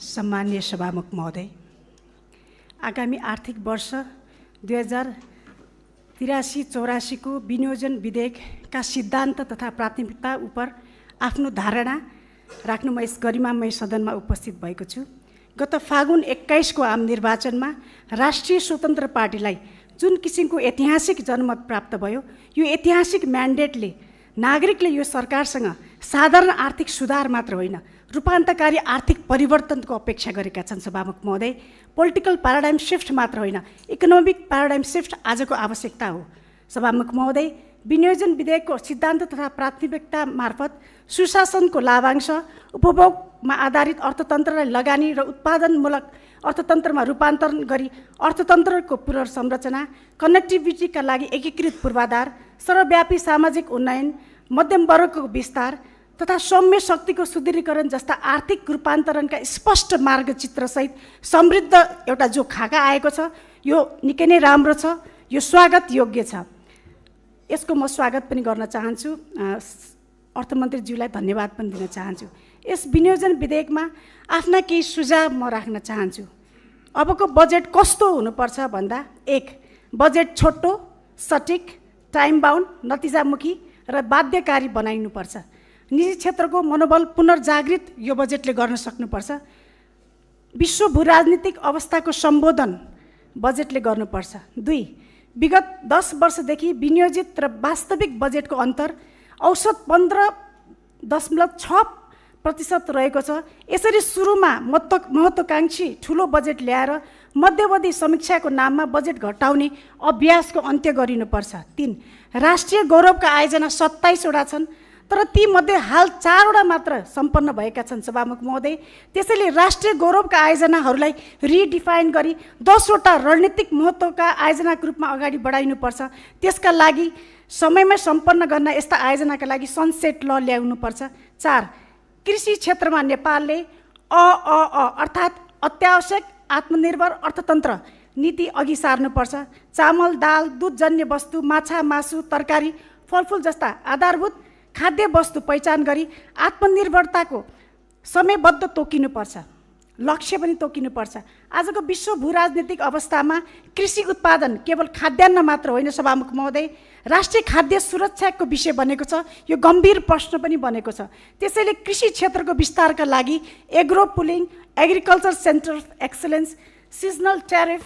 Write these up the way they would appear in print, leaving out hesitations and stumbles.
सम्मानीय सभामुख महोदय, आगामी आर्थिक वर्ष 2083-84 को विनियोजन विधेयकका सिद्धान्त तथा प्राथमिकता उप आफ्नो धारणा राख्न म यस गरिमामय सदनमा उपस्थित भएको छु। गत फागुन 21 को आम निर्वाचनमा राष्ट्रिय स्वतन्त्र पार्टीलाई जुन किसिमको ऐतिहासिक जनमत प्राप्त भयो, यो ऐतिहासिक म्यान्डेटले नागरिकले यो सरकारसँग साधारण आर्थिक सुधार मात्र होइन, रूपान्तरकारी आर्थिक परिवर्तनको अपेक्षा गरेका छन्। सभामुख महोदय, पोलिटिकल प्याराडाइम सिफ्ट मात्र होइन, इकोनोमिक प्याराडाइम सिफ्ट आजको आवश्यकता हो। सभामुख महोदय, विनियोजन विधेयकको सिद्धान्त तथा प्राथमिकता मार्फत सुशासनको लाभांश, उपभोगमा आधारित अर्थतन्त्रलाई लगानी र उत्पादनमूलक अर्थतन्त्रमा रूपान्तरण गरी अर्थतन्त्रको पुनर्संरचना, कनेक्टिभिटीका लागि एकीकृत पूर्वाधार, सर्वव्यापी सामाजिक उन्नयन, मध्यम वर्गको विस्तार तथा सौम्य शक्तिको सुदृढीकरण जस्ता आर्थिक रूपान्तरणका स्पष्ट मार्गचित्रसहित समृद्ध एउटा जो खाका आएको छ, यो निकै नै राम्रो छ, यो स्वागत योग्य छ। यसको म स्वागत पनि गर्न चाहन्छु। अर्थमन्त्रीज्यूलाई धन्यवाद पनि दिन चाहन्छु। यस विनियोजन विधेयकमा आफ्ना केही सुझाव म राख्न चाहन्छु। अबको बजेट कस्तो हुनुपर्छ भन्दा, 1, बजेट छोटो, सटिक, टाइम बाउन्ड, नतिजामुखी र बाध्यकारी बनाइनुपर्छ। निजी क्षेत्रको मनोबल पुनर्जागृत यो बजेटले गर्न सक्नुपर्छ। विश्व भूराजनीतिक अवस्थाको सम्बोधन बजेटले गर्नुपर्छ। 2, विगत 10 वर्षदेखि विनियोजित र वास्तविक बजेटको अन्तर औसत 15.6% रहेको छ। यसरी सुरुमा महत्त्वाकांक्षी ठुलो बजेट ल्याएर मध्यवधि समीक्षाको नाममा बजेट घटाउने अभ्यासको अन्त्य गरिनुपर्छ। 3, राष्ट्रिय गौरवका आयोजना 27 वटा छन्, तर तीमध्ये हाल 4 वटा मात्र सम्पन्न भएका छन्। सभामुख महोदय, त्यसैले राष्ट्रिय गौरवका आयोजनाहरूलाई रिडिफाइन गरी 10 वटा रणनीतिक महत्त्वका आयोजनाको रूपमा अगाडि बढाइनुपर्छ। त्यसका लागि समयमै सम्पन्न गर्न यस्ता आयोजनाका लागि सनसेट ल ल्याउनुपर्छ। 4, कृषि क्षेत्रमा नेपालले अर्थात् अत्यावश्यक आत्मनिर्भर अर्थतन्त्र नीति अघि सार्नुपर्छ। चामल, दाल, दुधजन्य वस्तु, माछा, मासु, तरकारी, फलफुल जस्ता आधारभूत खाद्य वस्तु पहिचान गरी आत्मनिर्भरताको समयबद्ध तोकिनुपर्छ, लक्ष्य पनि तोकिनुपर्छ। आजको विश्व भूराजनीतिक अवस्थामा कृषि उत्पादन केवल खाद्यान्न मात्र होइन सभामुख महोदय, राष्ट्रिय खाद्य सुरक्षाको विषय बनेको छ। यो गम्भीर प्रश्न पनि बनेको छ। त्यसैले कृषि क्षेत्रको विस्तारका लागि agro pooling, agriculture centre of excellence, seasonal tariff,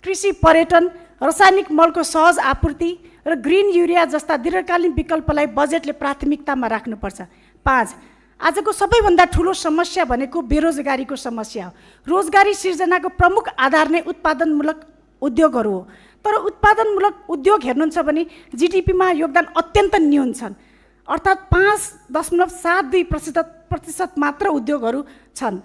कृषि पर्यटन, रासायनिक मलको सहज आपूर्ति र ग्रिन युरिया जस्ता दीर्घकालीन विकल्पलाई बजेटले प्राथमिकतामा राख्नुपर्छ। 5, आजको सबैभन्दा ठुलो समस्या भनेको बेरोजगारीको समस्या हो। रोजगारी सिर्जनाको प्रमुख आधार नै उत्पादनमूलक उद्योगहरू हो। तर उत्पादनमूलक उद्योग हेर्नुहुन्छ भने जीडीपीमा योगदान अत्यन्त न्यून छन्, अर्थात् 5.72% मात्र उद्योगहरू छन्।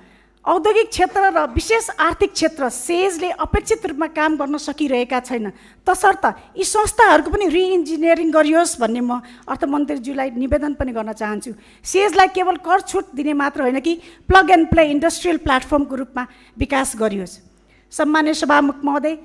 औद्योगिक क्षेत्र र विशेष आर्थिक क्षेत्र सेजले अपेक्षित रूपमा काम गर्न सकिरहेका छैन। तसर्थ यी संस्थाहरूको पनि रिइन्जिनियरिङ गरियोस् भन्ने म अर्थमन्त्रीज्यूलाई निवेदन पनि गर्न चाहन्छु। सेजलाई केवल कर छुट दिने मात्र होइन कि प्लग एन्ड प्ले इन्डस्ट्रियल प्लेटफर्मको रूपमा विकास गरियोस्। सम्मानीय सभामुख महोदय,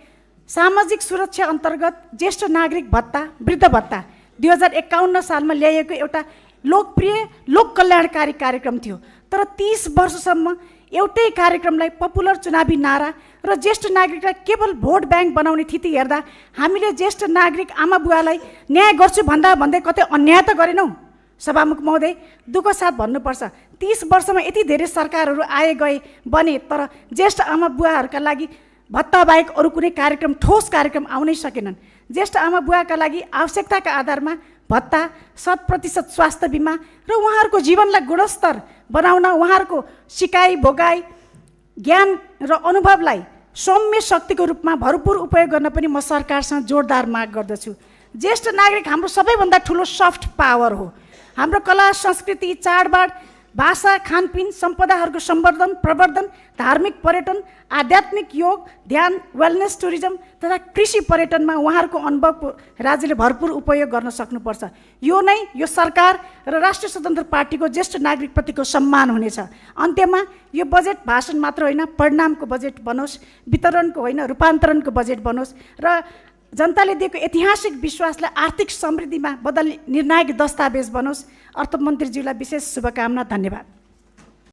सामाजिक सुरक्षा अन्तर्गत ज्येष्ठ नागरिक भत्ता, वृद्ध भत्ता 2051 सालमा ल्याइएको एउटा लोकप्रिय लोक कल्याणकारी कार्यक्रम थियो। तर 30 वर्षसम्म एउटै कार्यक्रमलाई पपुलर चुनावी नारा र ज्येष्ठ नागरिकलाई केवल भोट ब्याङ्क बनाउने थिति हेर्दा हामीले ज्येष्ठ नागरिक आमा बुवालाई न्याय गर्छु भन्दै कतै अन्याय त गरेनौँ। सभामुख महोदय, दुःख साथ भन्नुपर्छ, 30 वर्षमा यति धेरै सरकारहरू आए गए बने, तर ज्येष्ठ आमा बुवाहरूका लागि भत्ताबाहेक अरू कुनै कार्यक्रम, ठोस कार्यक्रम आउनै सकेनन्। ज्येष्ठ आमा बुवाका लागि आवश्यकताका आधारमा भत्ता, 100% स्वास्थ्य बिमा र उहाँहरूको जीवनलाई गुणस्तर बनाउन उहाँहरूको सिकाइ भोगाइ, ज्ञान र अनुभवलाई सौम्य शक्तिको रूपमा भरपुर उपयोग गर्न पनि म सरकारसँग जोरदार माग गर्दछु। ज्येष्ठ नागरिक हाम्रो सबैभन्दा ठुलो सफ्ट पावर हो। हाम्रो कला, संस्कृति, चाडबाड, भाषा, खानपिन, सम्पदाहरूको संवर्धन, प्रवर्धन, धार्मिक पर्यटन, आध्यात्मिक योग, ध्यान, वेलनेस टुरिज्म तथा कृषि पर्यटनमा उहाँहरूको अनुभवको राज्यले भरपुर उपयोग गर्न सक्नुपर्छ। यो नै यो सरकार र राष्ट्रिय स्वतन्त्र पार्टीको ज्येष्ठ नागरिकप्रतिको सम्मान हुनेछ। अन्त्यमा यो बजेट भाषण मात्र होइन, परिणामको बजेट बनोस्, वितरणको होइन रूपान्तरणको बजेट बनोस् र जनताले दिएको ऐतिहासिक विश्वासलाई आर्थिक समृद्धिमा बदल्ने निर्णायक दस्तावेज बनोस्। अर्थमन्त्रीज्यूलाई विशेष शुभकामना। धन्यवाद।